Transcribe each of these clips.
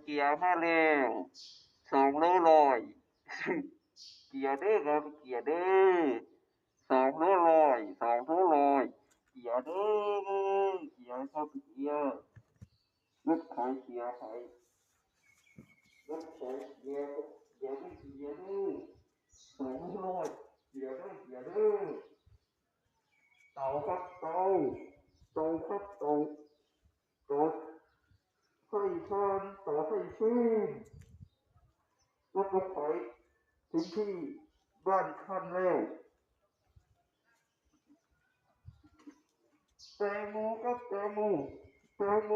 ເກຍມາແລ້ວ ສອງໂລຮ້ອຍ ເກຍເດີ ເກຍເດີ ສອງໂລຮ້ອຍ ສອງໂລຮ້ອຍ ເກຍເດີ ເກຍ ເກຍ ລົດໄຖເກຍ ໄຖ ລົດໄຖເກຍ ເກຍເດີ ເກຍເດີ ສອງໂລຮ້ອຍ ເກຍເດີ ເກຍເດີ ເຕົາຄັບເຕົາ ເຕົາຄັບເຕົາ ເຕົາໄຟຖ່ານ ເຕົາໄຟຟືນ ລົດໄຟເຖິງທີ່ບ້ານຄັນແລ້ວ ແຕງໂມຄັບແຕງໂມ ແຕງໂມ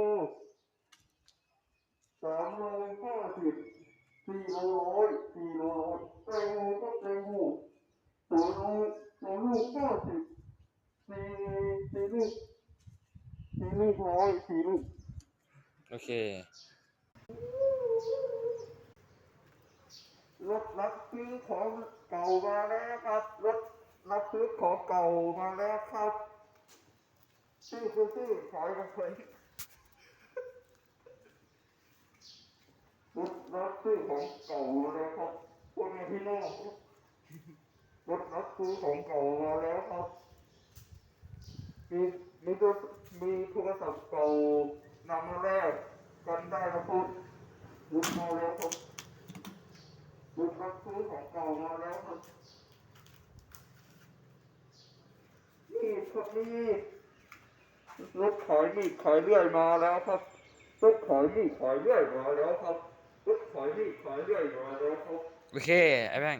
ສາມໂລຫ້າສິບ ສີ່ໂລຮ້ອຍ ສີ່ໂລຮ້ອຍ ແຕງໂມຄັບແຕງໂມ ໂຕລູກ ໂຕລູກຫ້າສິບ ສີ່ ສີ່ລູກ ສີ່ລູກຮ້ອຍ ສີ່ລູກ ໂອເຄ ລົດຮັບຊື້ຂອງເກົ່າມາແລ້ວຄັບ ລົດຮັບຊື້ຂອງເກົ່າມາແລ້ວຄັບ ຊື້ ຊື້ ຂາຍກັນໄປ ລົດຮັບຊື້ຂອງເກົ່າມາແລ້ວຄັບ ພໍ່ແມ່ພີ່ນ້ອງ ລົດຮັບຊື້ຂອງເກົ່າມາແລ້ວຄັບ ມີ ມີໂທ ມີໂທລະສັບເກົ່ານຳມາແລກກັນໄດ້ນະພຸດ ລົດມາແລ້ວຄັບ ລົດຮັບຊື້ຂອງເກົ່າມາແລ້ວຄັບ ມີດຄັບ ມີດ ລົດຂາຍມີດຂາຍເລື່ອຍມາແລ້ວຄັບ ລົດຂາຍມີດຂາຍເລື່ອຍມາແລ້ວຄັບ ລົດຂາຍມີດຂາຍເລື່ອຍມາແລ້ວຄັບ ໂອເຄ ອ້າຍແບງ.